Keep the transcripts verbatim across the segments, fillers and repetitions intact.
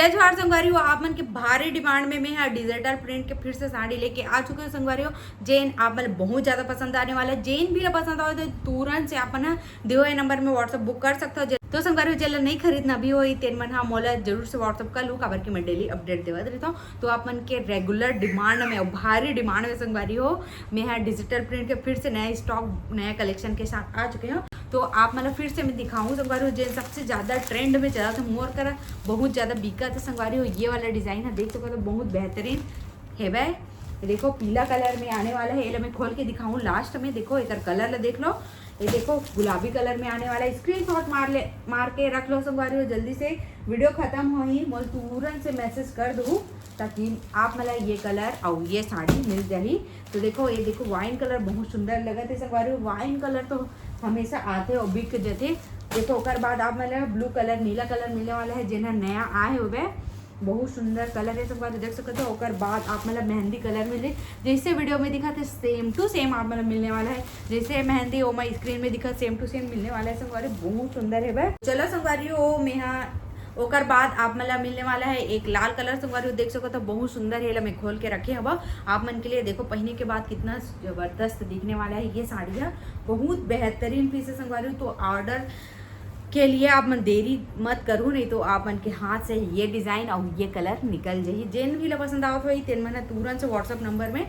जय जोहार संगवारी हो, आप मन के भारी डिमांड में मैं हा डिजिटल प्रिंट के फिर से साड़ी लेके आ चुके हूँ संगवारी हो। जेन आप मन बहुत ज्यादा पसंद आने वाला है, जेन भी ला पसंद आवे तो तुरंत से आप मन हा दिए हुए नंबर में WhatsApp बुक कर सकते हो। जे-, तो संगवारी हो, जेला नहीं खरीदना भी होही, तेन मन हा मोला जरूर से WhatsApp कर लू, काबर कि मैं डेली अपडेट देवत रहता हूँ। तो आप मन के रेगुलर डिमांड में, भारी डिमांड में संगवारी हो, मैं हा डिजिटल प्रिंट के फिर से नया स्टॉक, नया कलेक्शन के साथ आ चुके हूँ। तो आप मन ला फिर से मैं दिखाऊँ संगवारी हो, जेन सबसे ज्यादा ट्रेंड में चलत हे, मोर करा बहुत ज्यादा बिकत हे संगवारी हो। ये वाला डिजाइन हा देख सकत हो, बहुत बेहतरीन हेवय। ये देखो, पीला कलर में आने वाला है। ये ला मैं खोल के दिखाऊँ लास्ट में। देखो, एकर कलर ला देख लो। ये देखो, गुलाबी कलर में आने वाला है। स्क्रीनशॉट मार ले, मार के रख लो संगवारी हो। जल्दी से वीडियो खत्म होही, मोला तुरंत से मैसेज कर दू, ताकि आप मन ला ये कलर अउ ये साड़ी मिल जाही। तो देखो, ये देखो, वाइन कलर बहुत सुंदर लगत हे संगवारी हो। वाइन कलर तो हमेशा आथे अउ बिक जथे। देखो, ओकर बाद आप मन ला ब्लू कलर, नीला कलर मिलने वाला है, जेन हा नया आए हवे। बहुत सुंदर कलर है संगवारी, देख सकते हो। ओकर बाद आप मन ला मेहंदी कलर मिले, जैसे वीडियो में दिखत हे, सेम टू सेम आप मन ला मिलने वाला है। जैसे मेहंदी ओमा स्क्रीन में दिखत, सेम टू सेम मिलने वाला है संगवारी, बहुत सुंदर है बे। चलो संगवारी हो, मैं हा ओकर बाद आप मन ला मिलने वाला है एक लाल कलर संगवारी हो, देख सकत हो, बहुत सुंदर है। ला मैं खोल के रखे हवा आप मन के लिए। देखो, पहने के बाद कितना जबरदस्त दिखने वाला है ये साड़ी है, बहुत बेहतरीन पीस है संगवारी हो। तो ऑर्डर के लिए आप मन देरी मत करू, नहीं तो आप मन के हाथ से ये डिजाइन अउ ये कलर निकल जाही। जेन भी ला पसंद आवत होही, तेन मन ह तुरंत से WhatsApp नंबर में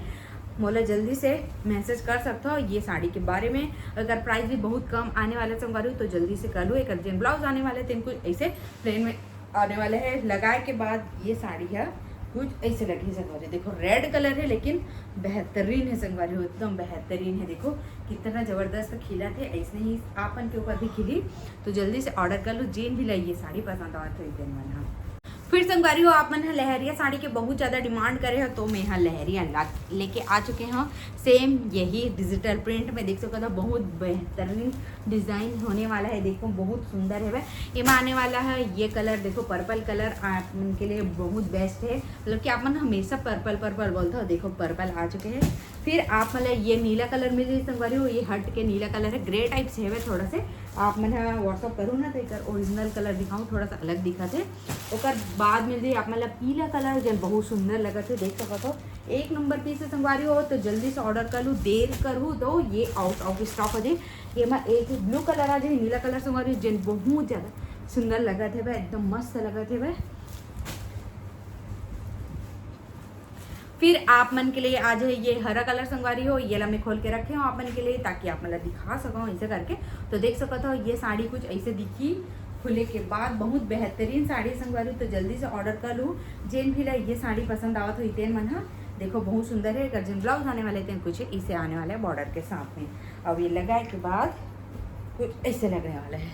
मोला जल्दी से मैसेज कर सकत हो ये साड़ी के बारे में। अगर प्राइस भी बहुत कम आने वाला संगवारी हो, तो जल्दी से कर लो। एकर जेन ब्लाउज आने वाले, तेन कुछ ऐसे प्लेन में आने वाले है। लगाए के बाद ये साड़ी है कुछ ऐसे लगी संगवारी। देखो, रेड कलर है, लेकिन बेहतरीन है संगवारी हो, एकदम बेहतरीन है। देखो, कितना जबरदस्त खिलत हे, ऐसे ही आप मन के ऊपर भी खिली। तो जल्दी से ऑर्डर कर लो, जेन भी ला ये साड़ी पसंद आवत हो, तेन मन हा। फिर संगवारी हो, आप मन हा लहरिया साड़ी के बहुत ज्यादा डिमांड करे हो, तो मैं हा लहरिया ला लेके आ चुके हूँ। सेम यही डिजिटल प्रिंट में देख सकत हो, बहुत बेहतरीन डिजाइन होने वाला है। देखो, बहुत सुंदर है। एमा आने वाला है ये कलर, देखो, पर्पल कलर आप मन के लिए बहुत बेस्ट है, मतलब कि आप मन हमेशा पर्पल पर्पल बोलते हो। देखो, पर्पल आ चुके हैं। फिर आप मन ला ये नीला कलर मिल जाही संगवारी हो, ये हट के नीला कलर है, ग्रे टाइप से है थोड़ा से। आप मन हा WhatsApp करू ना, तो एकर ओरिजिनल कलर दिखाऊँ, थोड़ा सा अलग दिखत हे। ओकर बाद मिल जाही आप मन ला पीला कलर, जेन बहुत सुंदर लगत हे, देख सकत हो, एक नंबर पीस है संगवारी हो। तो जल्दी से ऑर्डर कर लू, देर करहू तो ये आउट ऑफ स्टॉक हो जाही। ये मा एक ब्लू कलर आ जाही, नीला कलर संगवारी हो, जेन बहुत ज्यादा सुंदर लगत हे बे, एकदम मस्त लगत हे बे। फिर आप मन के लिए आज है ये हरा कलर संगवारी हो, ये ला मैं खोल के रखे हूँ आप मन के लिए, ताकि आप मन ला दिखा सकूँ ऐसे करके। तो देख सकत हो, ये साड़ी कुछ ऐसे दिखी खुले के बाद, बहुत बेहतरीन साड़ी संगवारी हो। तो जल्दी से ऑर्डर कर लू, जेन भी ला ये साड़ी पसंद आवत होही तेन मन हा। देखो, बहुत सुंदर है। एकर जेन ब्लाउज आने वाले, तेन कुछ इसे आने वाले बॉर्डर के साथ में। अब ये लगाए के बाद कुछ ऐसे लगने वाला है।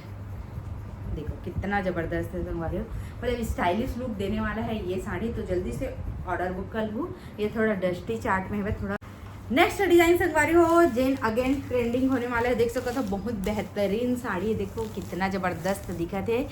देखो, कितना जबरदस्त है संगवारी हो, मतलब स्टाइलिश लुक देने वाला है ये साड़ी। तो जल्दी से ऑर्डर बुक कर लू। ये थोड़ा डस्टी चार्ट में है, थोड़ा नेक्स्ट डिजाइन संगवारी हो, जेन अगेन ट्रेंडिंग होने वाला है। देख सकत हो, बहुत बेहतरीन साड़ी है। देखो, कितना जबरदस्त दिखत है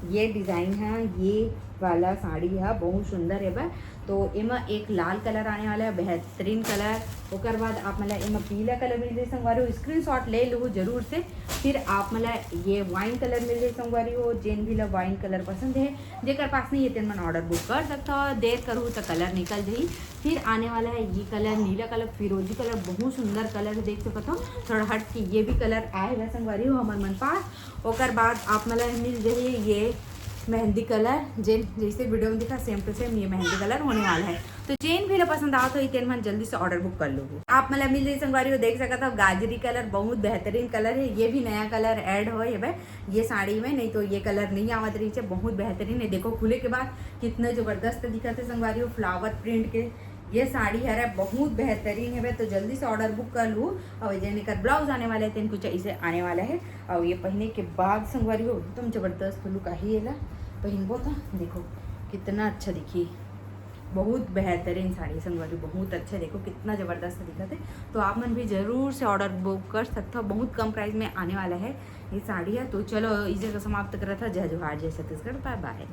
ये डिजाइन है, ये वाला साड़ी है, बहुत सुंदर है बा। तो एमा एक लाल कलर आने वाला है, बेहतरीन कलर। ओकर बाद आप मन ला एमा पीला कलर मिल जाही संगवारी हो, स्क्रीनशॉट ले लू जरूर से। फिर आप मन ला ये वाइन कलर मिल जाही संगवारी हो, जेन भी ला वाइन कलर पसंद है, जेकर पास नहीं है, तेन मन ऑर्डर बुक कर सकता हो। देर करू तो कलर निकल जाही। फिर आने वाला है ये कलर, नीला कलर, फिरोजी कलर, बहुत सुंदर कलर है, देख सकत हो। थोड़ा हट के ये भी कलर आए हुए संगवारी हो हमर मन पास। ओकर बाद आप मन ला मिल जाही ये मेहंदी कलर, जेन जैसे वीडियो में दिखा, सेम टू सेम ये मेहंदी कलर होने वाला है। तो जेन भी ला पसंद आवत होही, तेन मन जल्दी से ऑर्डर बुक कर लो। आप मन ला मिल जाही संगवारी हो, देख सकत हो, गाजरी कलर, बहुत बेहतरीन कलर है। ये भी नया कलर ऐड होए हवे ये साड़ी में, नहीं तो ये कलर नहीं आवत रहिसे। बहुत बेहतरीन है। देखो, खुले के बाद कितना जबरदस्त दिखत है संगवारी हो, फ्लावर प्रिंट के ये साड़ी हरे, बहुत बेहतरीन है। तो जल्दी से ऑर्डर बुक कर लू। और जेन एकर ब्लाउज आने वाला है, तेन कुछ ऐसे आने वाला है। और ये पहने के बाद संगवारी हो, एकदम जबरदस्त लुक आही। एला पहनबो तो देखो, कितना अच्छा दिखी, बहुत बेहतरीन साड़ी संगवारी, बहुत अच्छा। देखो, कितना जबरदस्त दिखत है। तो आप मन भी जरूर से ऑर्डर बुक कर सकते हो, बहुत कम प्राइस में आने वाला है ये साड़ी है। तो चलो, इस जगह समाप्त करत हा। जय जोहार, जय छत्तीसगढ़, बाय बाय।